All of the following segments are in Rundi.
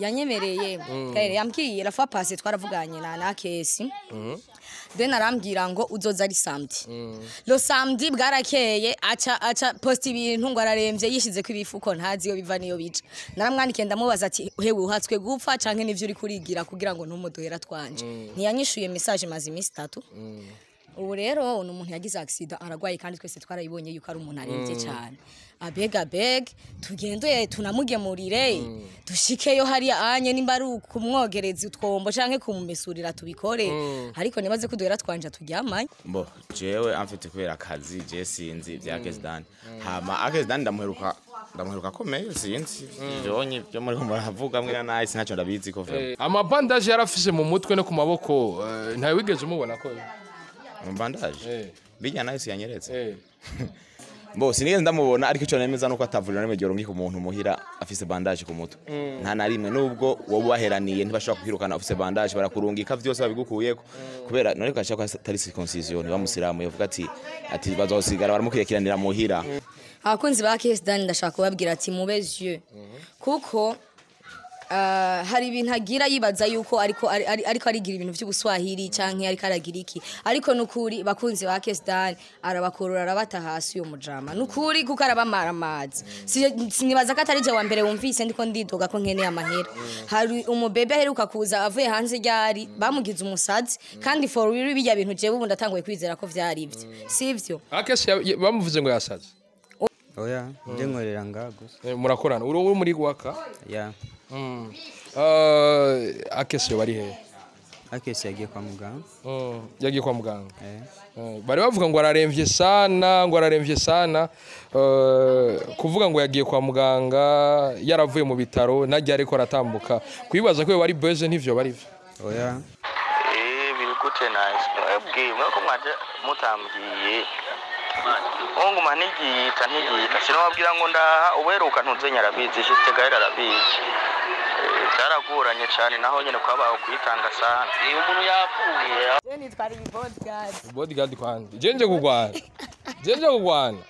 Yanyemereye Gaël, yambwiye la fois passée twaravuganye na Kesi, then arambwira ngo uzoza ari samedi. Le samedi bwarakeye, aca post ibintu ngo araremvye, yishize ko ibifuko, ntazi iyo biva niyo bija. Naramwandikiye, ndamubaza ati: "Hewe, uhatswe gupfa canke nivyo uri kurigira kugira ngo ntumuduhera twanje?" Ntiyanyishuye message, maze iminsi 3. Ubu rero ni umuntu yagize accident, aragwaye, kandi twese twarayibonye yuko ari umuntu aremvye cyane. Abega beg, tugende tunamugemurire, dushikeyo hariya anye, nimba ari ukumwogereza utwombo canke kumumesurira tubikore, ariko nibaze ko duhera twanje turyamanye. Mbo jewe amfite kubera akazi, je sinzi vya Kesdan. Hama Kesdan ndamuheruka akomeye, sinzi vyonye byo muri ko muravuga mwe na nice, ntacyo ndabizi ko vraiment. Amabandaje yarafise mu mutwe no ku maboko, ntawe wigeze umubona ko Mu bandage? Eh. Bijya nice yanyeretse. Eh. Mbo sinigeze ndamubona, ariko ico nemeza nuko atavurira rimwe ryo ku muntu muhira afise bandage ku mutwe, nta na rimwe. Nubwo wowe waheraniye, ntibashobora kukwirukana ufise bandage, barakurungika vyose babigukuyeko, kubera none ko ashaka ko atari circoncision bamusiramu yavuga ati bazosigara baramukurikiranira muhira. Abakunzi ba Kesi Dan, ndashaka kubabwira ati mube yeux, kuko hari ibintu agira yibaza yuko ariko arigira ibintu by'ubuswahili canke ariko aragira iki, ariko nukuri bakunzi ba Kesi Dan, arabakurura, arabata hasi uyo mujama, nukuri, kuko arabamara amazi. Sinibaza ko atari je wa mbere wumvise ndiko ndidoga ko nkeneye amahera. Hari umubebe aheruka kuza avuye hanze ryari, bamugize umusazi, kandi for real bijya bintu jewe ubu ndatanguye kwizera ko vyari ivyo, sivyo? Akesi bamuvuze ngo yasaze. Oya, nje nkorera ngaha gusa. Murakorana, uri muri waka? Ya. Akesi bari hehe? Akesi yagiye kwa muganga. Yagiye kwa muganga? Eh. Bari bavuga ngo araremvye sana, ngo araremvye sana. Kuvuga ngo yagiye kwa muganga yaravuye mu bitaro najya ariko aratambuka, kwibaza ko bari beze ntivyo bari vyo. Oya. Eh, biri gute? Nice, mwebwe mweko mwaje mutambwiye nguma ntigiyita ntigiyita, sinababwira ngo ndaha uberuka ntuzenya, arabizi Juste Gaël, arabizi. Eh, byaragoranye cyane, naho nyene kwabaho kwitanga sana. Eh, umuntu yapfuye. Je nitwara bodyguard. Bodyguard kwandi jenje kugwana, jenje kugwana.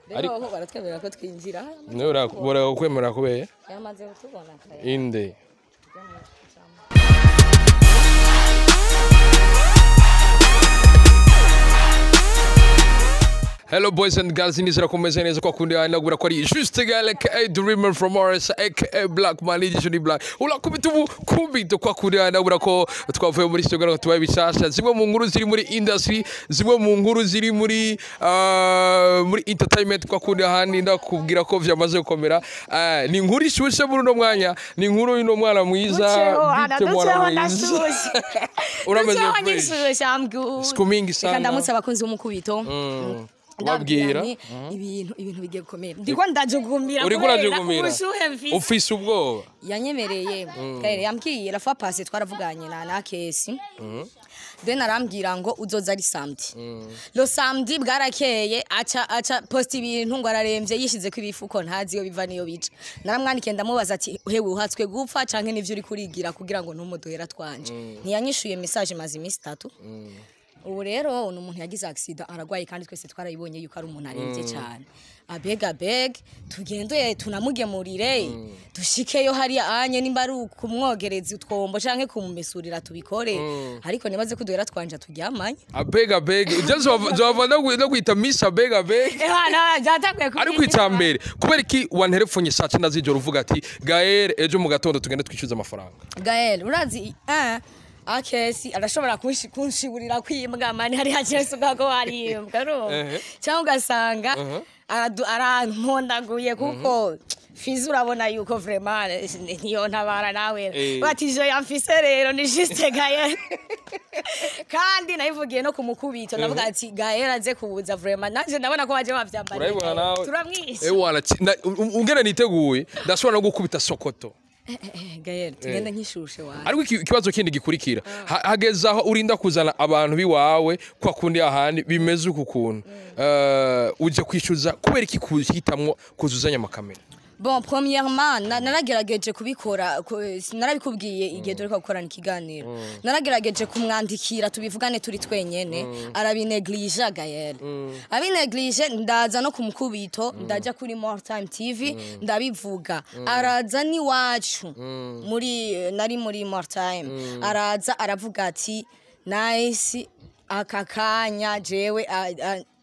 Rero aho baratwemerera ko twinjira. Niwe bora kwemera kubeye. Yamaze kutubona kare. Inde? Hello boys and girls, nizera kumeze neza kwa kundi nagura ko ari Juste Gaël aka Dreamer from Morris aka Black Man Edition Black. Urakubita ubu kubito kwa kundi nagura ko twavuye muri studio ngo tubaye bishasha. Zimwe mu nkuru ziri muri industry, zimwe mu nkuru ziri muri entertainment, kwa kundi ahandi ndakubwira ko vyamaze gukomera. Ni inkuru ishushe muri uno mwanya, ni inkuru y'uno mwana mwiza. Bite mwana mwiza? Urameze Duceho. fresh. Nishushe, I'm good. Siku mingi sana. Reka ndamutse abakunzi b'umukubito. Wabwira. Ndabwira nti ibintu bigiye gukomera, ndiko ndajugumira Uriko kubera urajugumira. ubushuhe mfise. Ufise ubwoba. Yanyemereye Gaël, yambwiye la fois passée twaravuganye na Kesi, then arambwira ngo uzoza ari samedi. Le samedi bwarakeye, aca post ibintu ngo araremvye, yishize ko ibifuko, ntazi iyo biva niyo bija. Naramwandikiye, ndamubaza ati: "Hewe, uhatswe gupfa canke nivyo uri kurigira kugira ngo ntumuduhera twanje?" Ntiyanyishuye message, maze iminsi 3. Ubu rero ni umuntu yagize accident, aragwaye, kandi twese twarayibonye yuko ari umuntu aremvye cyane. Abega beg, tugende tunamugemurire, dushikeyo hariya anye, nimba ari ukumwogereza utwombo canke kumumesurira tubikore, ariko nibaze ko duhera twanje turyamanye. Abega beg, uzova no kwita Miss Abega beg. Ehana byatanguye. Ariko icambere, kubera iki wanterefonye saa 9 z'ijoro uvuga ati: "Gaël, ejo mu gatondo tugende twishyuze amafaranga"? Gaël, urazi Akesi arashobora kunshiburira kwimbwa mani, hari hakese ubwako warimbwa urumva, cyangwa ugasanga arampondaguye, kuko Fizi urabona yuko vraiment niyo ntabara nawe. Bati je yamfise rero ni Juste Gaël, kandi nayivugiye no kumukubito, ndavuga ati Gaël aze kubuza, vraiment nanje ndabona ko baje bavyambariye. Urabibona nawe. Turamwishe. Ewana, ungene niteguye, ndashobora no gukubita sokoto. Gaël, tugende nkishushe wawe. Ariko ikibazo kindi gikurikira, hageze aho urinda kuzana abantu biwawe kwa kundi ahandi bimeze uku kuntu, uje kwishyuza, kubera iki kuhitamwo kuzuzanya amakamera? Bon, premièrement, naragerageje kubikora, narabikubwiye igihe turiko gukorana ikiganiro. Naragerageje kumwandikira tubivugane turi twenyene, arabineglige Gael. Abineglige, ndaza no kumukubito, ndaja kuri More Time TV ndabivuga. Araza niwacu muri nari muri More Time. Araza aravuga ati Nice, aka kanya jewe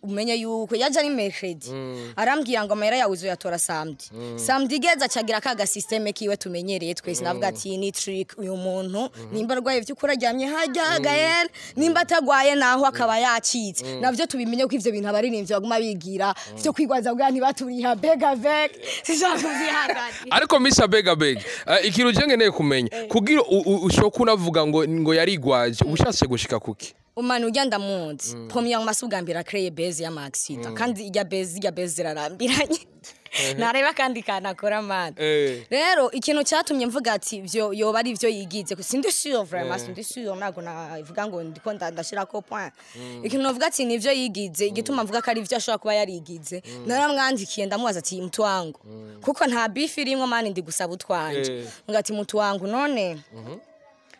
umenye yuko yaje ari mercredi, arambwira ngo amahera yawe uzoyatora samedi. Samedi igeze, acagira ka système kiwe tumenyereye twese. Navuga ati ni trick, uyu muntu nimba arwaye vy'ukuri aryamye harya Gael, nimba atagwaye naho akaba yacitse, navyo tubimenye ko ivyo bintu abaririmbyi baguma bigira vyo kwigwaza bwa ntibaturiha bega beg, sinshaka kuvyihanganira. Ariko Misa Bega Beg, ikintu je nkeneye kumenya, kugira ushoka unavuga ngo yarigwaje, ushatse gushika kuki? Umanu ujya ndamuzi. Premièrement, si ubwa mbere akreye buzz y'ama accident, kandi ijya buzz irarambiranye, nareba kandi kanakora mani. Rero ikintu cyatumye mvuga ati vyo yoba ari ivyo yigize, sindi sûr vraiment, sindi sûr, ntabwo navuga ngo ndiko ndashirako point. Ikintu navuga ati nivyo yigize, igituma mvuga ko ari ivyo ashobora kuba yarigize, naramwandikiye ndamubaza ati mtu wangu, kuko nta beef irimwo mani, ndi gusaba utwanje. Ngo ati mtu wangu, none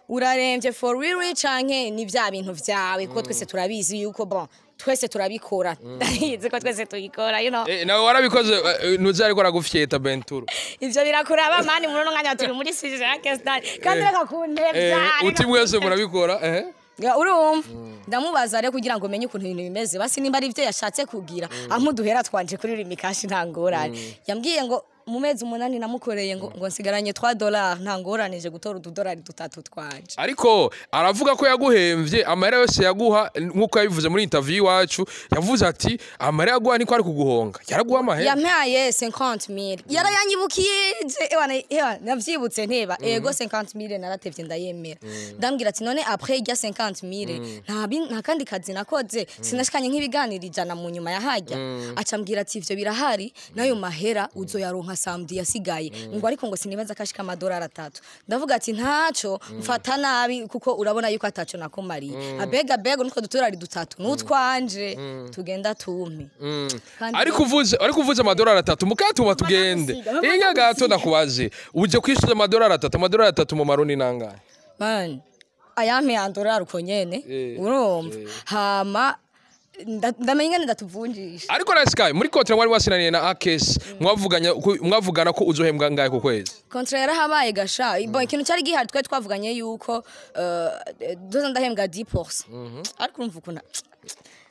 uraremvye for real canke ni vya bintu vyawe? Kuko twese turabizi yuko, bon, twese turabikora, ndabizi ko twese tubikora. Nawe warabikoze, ntuzi ariko aragufyeta Benturo. Ivyo birakuraba mani, muri uno mwanya turi muri sujet ya Kestan, kandi reka kuntevya. Uti mwese murabikora eh. Ya, urumva ndamubaza rero kugira ngo menye ukuntu ibintu bimeze, basi nimba ari ivyo yashatse kugira ampuduhera twanje kuri Rimikashi, nta ngorane. Yambwiye ngo mu mezi 8 namukoreye ngo nsigaranye $3, nta ngorane, je gutora ududolari dutatu twanje. Ariko aravuga ko yaguhemvye amahera yose yaguha, nk'uko yabivuze muri interview iwacu, yavuze ati amahera yaguha niko ari kuguhonga, yaraguha amahera. Yampaye 50,000, yarayanyibukiye ewana, ewa navyibutse nteba ego 50,000, naratevye ndayemera. Ndambwira ati none après irya 50,000 nta kandi kazi nakoze, sinashikanye nk'ibiganiro 100 mu nyuma ya hajya? Aca ambwira ati ivyo birahari, nayo mahera uzoyaronka samedi yasigaye, ngo ariko ngo sinibaza kashika amadolari 3. Ndavuga ati ntaco mfata nabi, kuko urabona yuko ataco nakumariye, abega bega nutwo dutolari dutatu nutwanje tugenda tumpe. Kandi Ariko uvuze amadolari 3 mukatuma tugende. Ndagusiga, inga gato ndakubaze, uje kwishyuza amadolari 3, amadolari 3 mu marundi nangahe? Man, ayampe andorari uko nyene. Urumva hama ndamenya ingene ndatuvunjisha. Ariko na Sky, muri contrat mwari wasinaniye na Akes, mwavugana ko uzohembwa ngahe ku kwezi? Contrat yarahabaye gasha. Bon, ikintu cyari gihari, twari twavuganye yuko doza ndahembwa 10%, ariko urumva ukuntu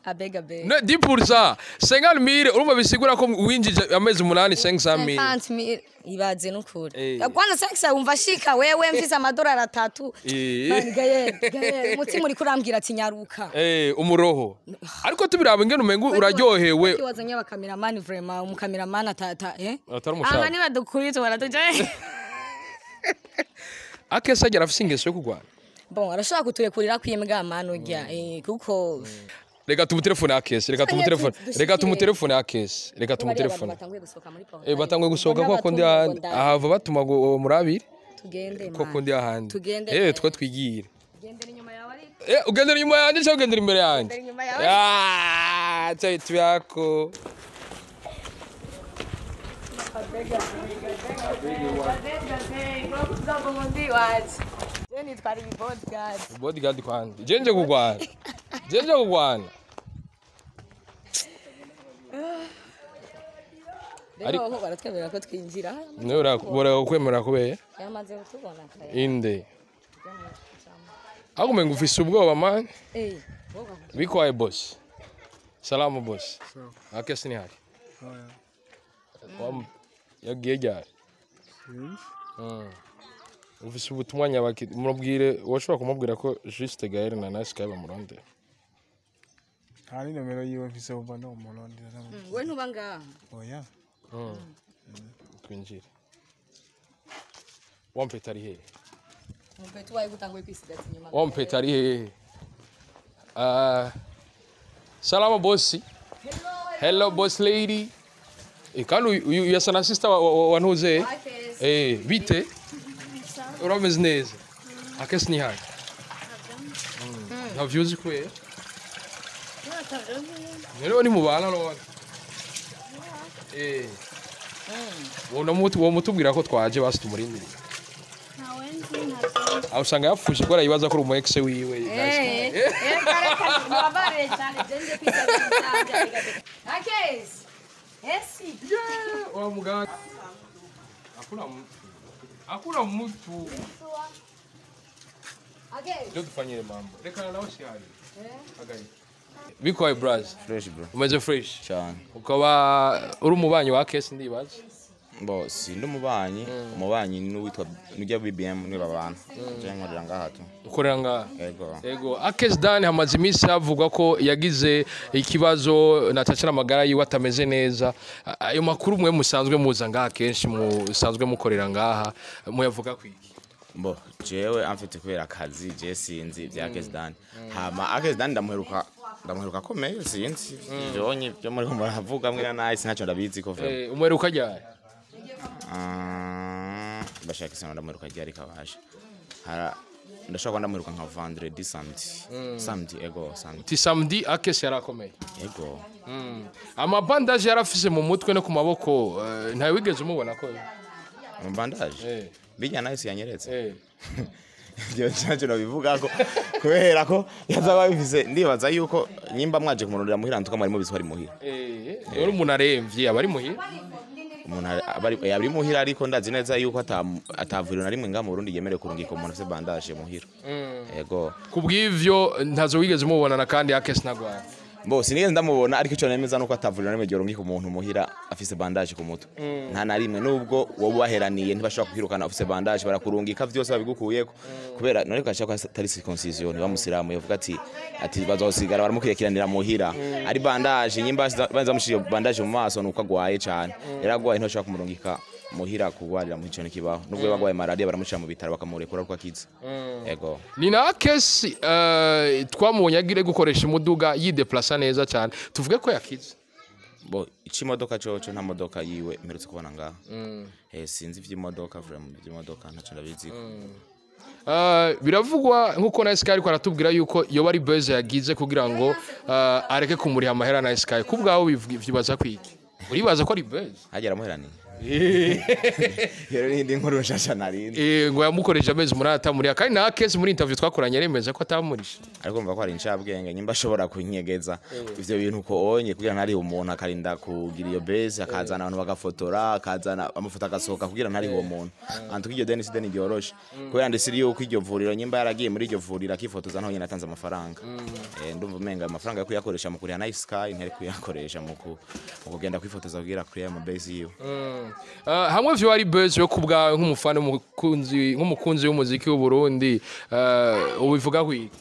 abega bega. Ne 10% 50,000, urumva bisigura ko winjije amezi 8 500,000. 50,000, ibaze nukuri. Kwanza sexa wumva shika wewe mfise amadolari 3. Man, Gael, Gael, umutima uriko urambwira ati nyaruka. Umuroho, ariko tubiraba ingene umengo uraryohewe. Wazanye abakameramani vraiment, umukameramani atata eh. Atari umushaka. Aha niba dukubita baratuja. Akes agera afise ingeso yo kurwana. Bon, arashobora kuturekurira kwimbwa mani urya kuko Reka tumutelefone Akes, reka tumutelefone, reka tumutelefone Akes, reka tumutelefone. Batanguye gusohoka muri portail. Batanguye gusohoka kwa kundi ahava batuma ngo murabire. Tugende ko man. Kundi ahandi. Tugende. Twe twigire. Gendera inyuma yawe ariko. Ugendera inyuma yanje cyangwa ugendera imbere yanje? Ugendera inyuma yawe. Ah, cyo tuyako. Bodyguard kwandi. Je nje kugwana. Je nje kugwana. Rero aho baratwemerera ko twinjira. Niwe ura kwemera kubeye. Yamaze kutubona kare. Inde. Ako umenga ufise ubwoba man. Bikwaye boss. Salamu boss. Akesi ni hari. Yagiye ryari? Ufise ubutumwa nyabaki mubwire, washobora kumubwira ko Juste Gaël na Nice Sky bamurondera. Nta ni nomero yiwe mfise, wumva no murondera. We ntuba ngaha? Oya. Twinjire. Wampeta ari hehe? Umupeti wawe gutanguye kwisigaza inyuma. Wampeta ari hehe? Ah, salama bosi. Hello boss lady. Kandi uyu yasa na sister wa ntuze? Akesi. Bite? Urameze neza? Akesi ni hari. Ntavyo uzi kubera? Rero ni mubana none. Uwo mutubwira ko twaje basi tumurindiriye. Ntawe nzi, ntabyo. Aho usanga yapfushe kubera yibaza ko uri umu ex wiwe. Eh, reka mubabarire cyane, je nje kwisabira. Akesi. Esi. Wa muganga. Hakuna mtu. Hakuna mtu. Akesi. Ndio tufanyie mambo. Reka nawe shihari. Hagarika. Bikoye braz. Fresh bro. Umeze fresh. Cyane. Ukaba uri umubanyi wa Kesi ndibaza. Bo sindi umubanyi, umubanyi n'uwitwa nujya BBM niwe babana. Je nkorera ngaha tu. Ukorera ngaha. Yego. Ego, Akes Dan hamaze iminsi havugwa ko yagize ikibazo natacana amagara yiwe atameze neza. Ayo makuru mwe musanzwe muza ngaha kenshi musanzwe mukorera ngaha muyavuga kwiki? Bo jewe amfite kubera akazi je sinzi ibya Akes Dan. Hama Akes Dan ndamuheruka komeye sinzi. Byonye byo muri ko muravuga mwe na nice ntacyo ndabizi ko vraiment. Umuheruka ryari? Bashaka isano ndamuheruka ryari kabasha. Hara ndashaka ko ndamuheruka nka vendredi samedi. Samedi ego samedi. Ti samedi Akes yarakomeye. Ego. Amabandaje yarafise mu mutwe no ku maboko, ntawe wigeze umubona ko Amabandage. Bijya nice yanyeretse. Ibyo ntacyo nabivuga ko kubera ko yazaba bifise ndibaza yuko nyimba mwaje kumurondera muhira ntuka mwari mubizi ko ari muhira. Uri umuntu aremvye aba ari muhira. Umuntu ari muhira ariko ndazi neza yuko atavuriro na rimwe nga mu Burundi yemerewe kurungika umuntu afise bandage muhira. Yego. Kubw'ivyo ntazo wigeze umubonana kandi Akes ntagwaye. Bo sinigeze ndamubona ariko icyo nemeza nuko atavuriro na rimwe ryorungika umuntu muhira afise bandage ku mutwe. Nta na rimwe nubwo wowe waheraniye ntibashobora kukwirukana ufise bandage barakurungika vyose babigukuyeko. Kubera none kashaka ko atari circoncision bamusiramu yavuga ati bazosigara baramukurikiranira muhira. Ari bandage nyimba banza mushira bandage mu maso nuko agwaye cyane. Yaragwaye ntibashobora kumurungika muhira kugwarira mu ico kibaho. Nubwo bagwaye malaria baramushira mu bitaro bakamurekura kuko akize. Yego. Ni na Akes twamubonye agire gukoresha imuduga yideplasa neza cyane. Tuvuge ko yakize. Bo icimodoka coco nta modoka yiwe mperutse kubona ngaha. Sinzi ivy'imodoka vraiment ivy'imodoka ntaco ndabizi. Biravugwa nkuko Nice Sky ariko aratubwira yuko yoba ari buzz yagize kugira ngo areke kumuriha amahera Nice Sky. Kubwawe vyibaza kwiki? Uribaza ko ari buzz? Hagera muheraniye. Rero n'indi nkuru nshasha narindi. Ngo yamukoresha amezi 8 atamuriha kandi na Akes muri interview twakoranye yaremeza ko atamurisha. Ariko mva ko ari incabwenge nyimba ashobora kunyegeza ivyo bintu ko onye kugira ntari umuntu akarinda kugira iyo base akazana abantu bagafotora akazana amafoto agasohoka kugira ntari uwo muntu. Antuko iryo deni si deni ryoroshe. Kubera ndisiri yuko iryo vuriro nyimba yaragiye muri iryo vuriro akifotoza ntaho nyene atanze amafaranga. Ndumva umenga amafaranga yo kuyakoresha mu kuriha Nice Sky ntari kuyakoresha mu kugenda kwifotoza kugira kuri ayo base yiwe. Hamwe vyo ari buzz yo kubwawe nk'umufana nk'umukunzi w'umuziki w'u Burundi, ubivuga kwiki?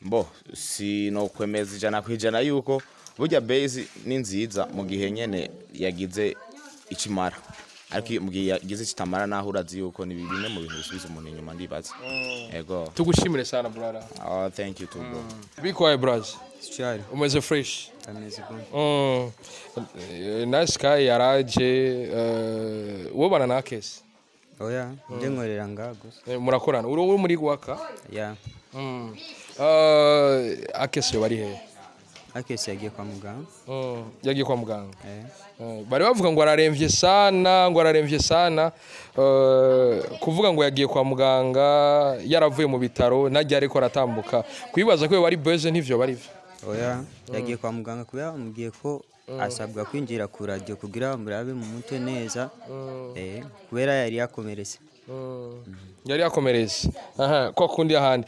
Bo sino kwemeza 100% yuko burya base ni nziza mu gihe nyene yagize ikimara ariko mu gihe yagize kitamara naho urazi yuko ni bimwe mu bintu bisubiza umuntu inyuma ndibaza. Yego. Tugushimire sana brother. Thank you too bro. Bikwaye braz. Cyari. Umeze fresh. Ameze bon. Nice Sky yaraje wobana na Akes. Oya, nje nkorera ngaha gusa. Murakorana. Uri muri gwaka? Ya. Akes yo bari he? Akes yagiye kwa muganga. Yagiye kwa muganga. Bari bavuga ngo araremvye sana, kuvuga ngo yagiye kwa muganga yaravuye mu bitaro najya ariko aratambuka. Kwibaza ko bari buzz ntivyo bari vyo. Oya, yagiye kwa muganga kubera bamubwiye ko asabwa kwinjira ku radio kugira murabe mu mutwe neza. Kubera yari yakomeretse. Yari yakomeretse. Aha, kwa kundi ahandi.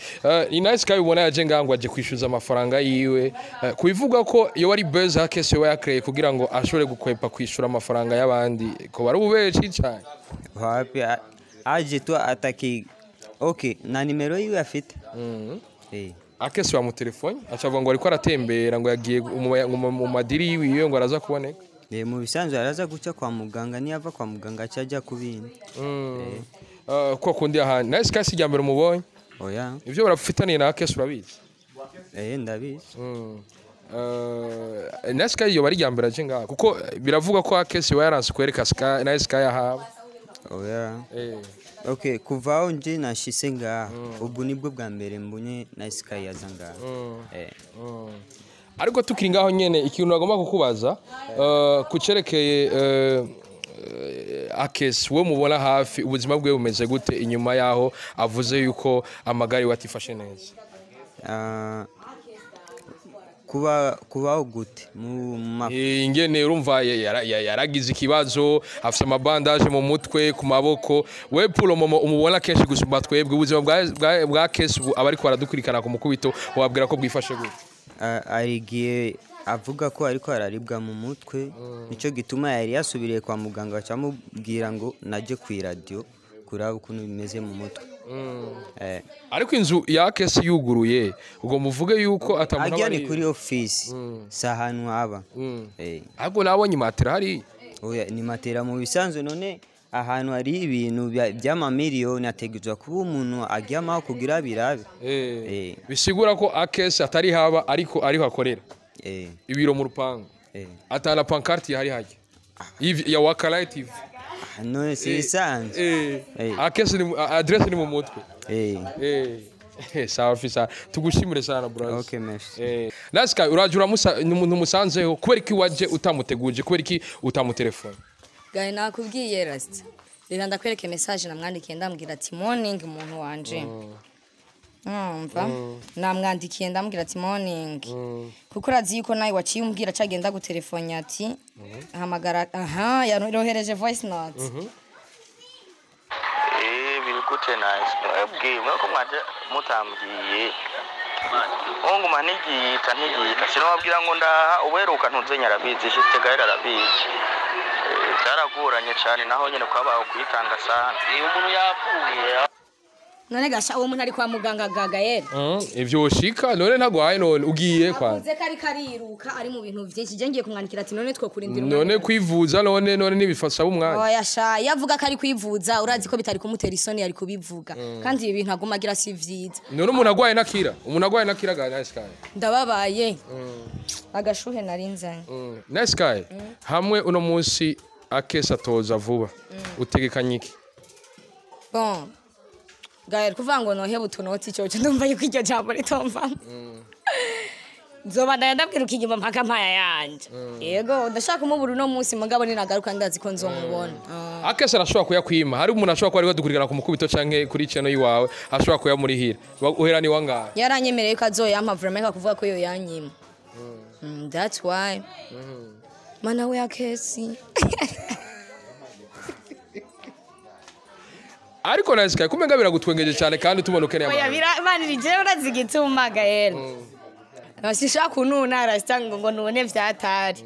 Ni Nice Sky ubona yaje ngango aje kwishyuza amafaranga yiwe. Kubivuga ko iyo wari buzz Akes yo yakreye kugira ngo ashobore gukwepa kwishura amafaranga y'abandi ko bari ubeshi cyane. Wapi aje tu ataki. Okay, na nimero yiwe afite. Akes wa mu telefone acavuga ngo ariko aratembera ngo yagiye mu madiri yiwe ngo araza kuboneka. Mu bisanzwe araza guca kwa muganga niyava kwa muganga acajya kubindi. Kwa kundi ahandi. Nice Sky si mbere umubonye? Oya. Ivyo barafitaniye na Akes urabizi? Ndabizi. Nice Sky yo bari mbere aje ngaha kuko biravuga ko Akes we yaranse kwereka Sky Nice Sky ahaba. Oya. Okay, kuva aho nje nashise ngaha ubwo nibwo bwa mbere mbonye Nice Sky yaza ngaha. Ariko tukiri ngaho nyene ikintu nagomba kukubaza kucerekeye Akes we mubona hafi, ubuzima bwe bumeze gute inyuma yaho avuze yuko amagara iwe atifashe neza? Ah, kubaho gute mu ma Ingene urumva yaragize ikibazo, afise amabandaje mu mutwe, ku maboko. We pulo momo umubona kenshi gusumba twebwe, ubuzima bwa Akes ubu abariko baradukurikirana ku mukubito wabwira ko bwifashe gute? Hari igihe avuga ko ariko araribwa mu mutwe, nicyo gituma yari yasubiriye kwa muganga, bacamubwira ngo najye ku iradiyo kuraba ukuntu bimeze mu mutwe. Ariko inzu ya Akes yuguruye, ubwo muvuge yuko atamuntu Ajya aba ni ari kuri ofisi, si ahantu haba. Ahubwo nabonye imatera hariya. Oya, ni matera mu bisanzwe. None ahantu hari ibintu by'amamiliyoni ategerezwa kuba umuntu aryamaho kugira birabe. Bisigura ko Akes atari haba, ariko ariho akorera ibiro mu rupangu. Atana pancarte yahari hajya ya Wakalight TV. None si bisanzwe? Akes ni adresse ni mu mutwe. Sawa fisa, tugushimire sana bro. Okay, merci. Nasika uraje uramusa umuntu musanzeho, kubera iki waje utamuteguje? Kubera iki utamutelefone? Gahe, nakubwiye rasita, reka ndakwereke message namwandikiye, ndambwira ati morning umuntu wanje. Umva, namwandikiye ndambwira ati morning, kuko urazi yuko nawe waciye umbwira cagenda gutelefona ati hamagara. Aha yarohereje voice note. Biri gute nice? Mwebwe mweko mwaje mutambwiye, nguma ntigiyita ntigiyita, sinababwira ngo ndaha uberuka ntuzenya arabizi, Juste Gael arabizi. Byaragoranye cyane, naho nyine kwabaho kwitanga sana iyo umuntu yapfuye. None gasha, uwo muntu ari kwa muganga gagayeri. Ivyo woshika none ntagwaye, none ugiye kwa Avuze ko ariko ariruka, ari mu bintu vyinshi. Je ngiye kumwandikira ati none two kurindira None kwivuza, none nibifasaba umwanya. Oya sha, iyo avuga ko ari kwivuza, urazi ko bitari kumutera isoni, ari kubivuga. Kandi ibi bintu aguma agira si vyiza. None umuntu agwaye nakira, umuntu agwaye nakira ga Nice Guy? Ndababaye, agashuhe nari nzanye. Nice Guy, hamwe uno munsi Akes atoza vuba, utegekanye iki? Bon Gael, kuvuga ngo noheba utunoti coco, ndumva yuko iryo jambo ritomvamo. Nzoba ndabwira inyuma mpaka mpaya yanje. Yego, ndashaka kumubura uno munsi, mugabo ninagaruka ndazi ko nzomubona. Akes arashobora kuyakwima. Hari umuntu ashobora kuba ariko dukurikirana ku mukubito canke kuri channel yiwawe, ashobora kuyamurihira. Uhera ni wangahe? Yaranyemereye ko azoyampa vraiment, kuvuga ko yo yanyima. That's why mana we Akesi. Ariko Nice Guy, kumenga biragutwengeje cyane kandi tubona ukeneye Oya. amahera. Bira maniri jewe, urazi igituma Gael sishaka kununa rasita ngo nune vyatari,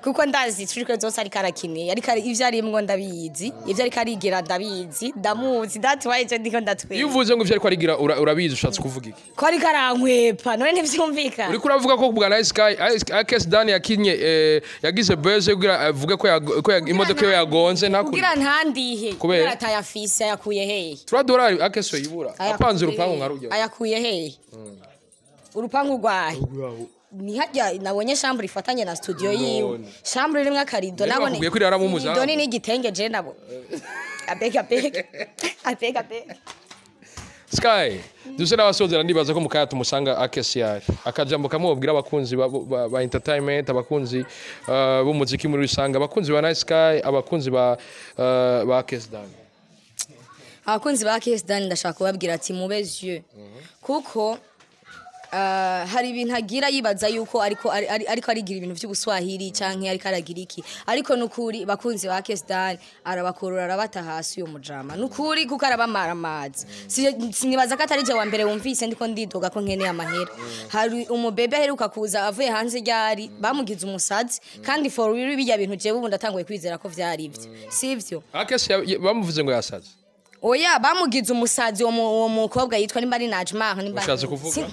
kuko ndazi truc zose ariko arakiniye, ariko ivyo arimwo ndabizi, ivyo ariko arigira ndabizi, ndamuzi. That's why je ndiko Iyo ndatwenga. uvuze ngo ivyo ariko arigira urabizi, ushatse kuvuga iki? Ko ariko arankwepa, none ntivyumvikana? Uriko uravuga ko bwa Nice Guy, Akes Dan yakinye, yagize buzz kugira avuge ko imodoka ye yagonze ntakuri. Kugira ntandihe. Kubera? Kubera atayafise. Ayakuye hehe? $3 Akes yibura apanze urupangu nka rujya. Ayakuye hehe? Urupangu rwahe? Ni harya nabonye chambre ifatanye na studio yiwe, chambre irimwo akarido. Rero Nabone bakubwiye ko iraramo umuzamu. Irido ni n'igitenge je nabo. Abega abega abega abega. Sky, duse n'abasozera, ndibaza ko mukaya tumusanga Akes yari. Akajambo kamwe babwira abakunzi ba entertainment, abakunzi b'umuziki muri rusange, abakunzi ba Nice Sky, abakunzi ba Akes Dan. Abakunzi ba Akes Dan, ndashaka kubabwira ati mube yeux, kuko hari ibintu agira yibaza yuko ariko arigira ibintu by'ubuswahili canke ariko aragira iki, ariko nukuri bakunzi ba Akes Dan, arabakorora, arabata hasi uyo mujama nukuri, kuko arabamara amazi. Sinibaza ko atari je wa mbere wumvise ndiko ndidoga ko nkeneye amahera. Hari umubebe aheruka kuza avuye hanze ryari, bamugize umusazi, kandi for real bijya bintu jewe ubu ndatanguye kwizera ko vyari ivyo, sivyo? Akes bamuvuze ngo yasaze. Oya, bamugize umusazi uwo mukobwa yitwa nimba ari Najma nimba. Ushatse kuvuga?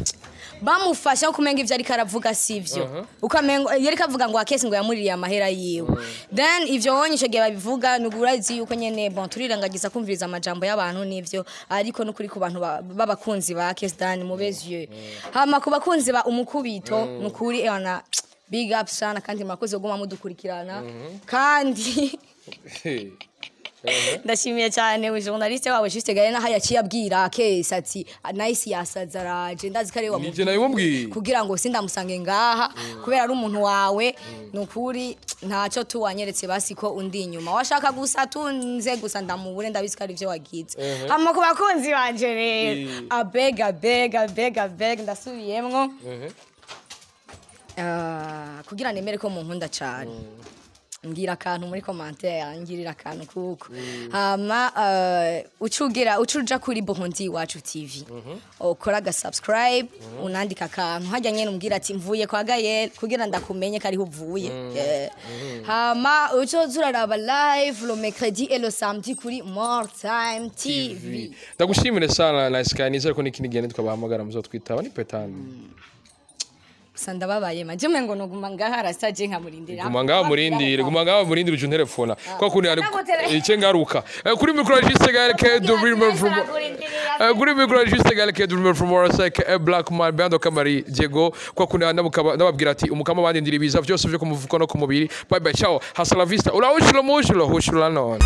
Bamufasha kumenga ivyo ariko aravuga sivyo, ukamenga yariko avuga ngo Akesi ngo yamuririye amahera yiwe. Then ivyo wonye ico gihe babivuga nugurazi yuko nyene bon turirengagiza kumviriza amajambo y'abantu nivyo, ariko nukuri ku bantu b'abakunzi ba Akes Dan, mube yeux. Hama ku bakunzi ba umukubito, nukuri ewana big up sana, kandi murakoze kuguma mudukurikirana kandi. Ndashimiye cyane journaliste wawe Juste Gaye, naho yaciye abwira Kesi ati Nice yasaza araje, ndazi ko ari we Nije nabimubwiye. Kugira ngo sindamusange ngaha kubera ari umuntu wawe. Nukuri ntacyo tuwanyeretse, basi ko undi inyuma washaka gusa tunze gusa ndamubure, ndabizi ko ari byo wagize. Hama ku bakunzi banje rero, abeg, abeg, abeg, abeg, ndasubiyemwo. Ah, kugira nemere ko munkunda cyane, mbwira akantu muri commentaire, ngirira akantu kuko hama ucugira ucuja kuri Burundi Iwacu TV, ukora aga subscribe, unandika akantu hajya nyene, umbwira ati mvuye kwa Gael, kugira ndakumenye ko ariho uvuye. Hama ucoza uraraba live le mercredi et le samedi kuri More Time TV. Ndagushimire sana Nice Guy, nizere ko n'ikindi gihe nitwabahamagara muzotwitaba ni petani. Gusa ndababaye manje, umengo noguma ngaha rasaje nkamurindira. Guma ngaho murindire, guma ngaho murindire, uje unterefona kwa kundi hari Ndagutere- icyo ngaruka. Kuri micro Juste Gael ke the Dreamer from kuri micro Juste Gael ke the Dreamer from Warsaw ke Black Man Bando Kamari Diego, kwa kundi ndabukaba ndababwira ati umukama bandindira ibiza byose byo ku muvuko no ku mubiri. Bye bye, ciao, hasta la vista, ura ushilo mushilo hushula none.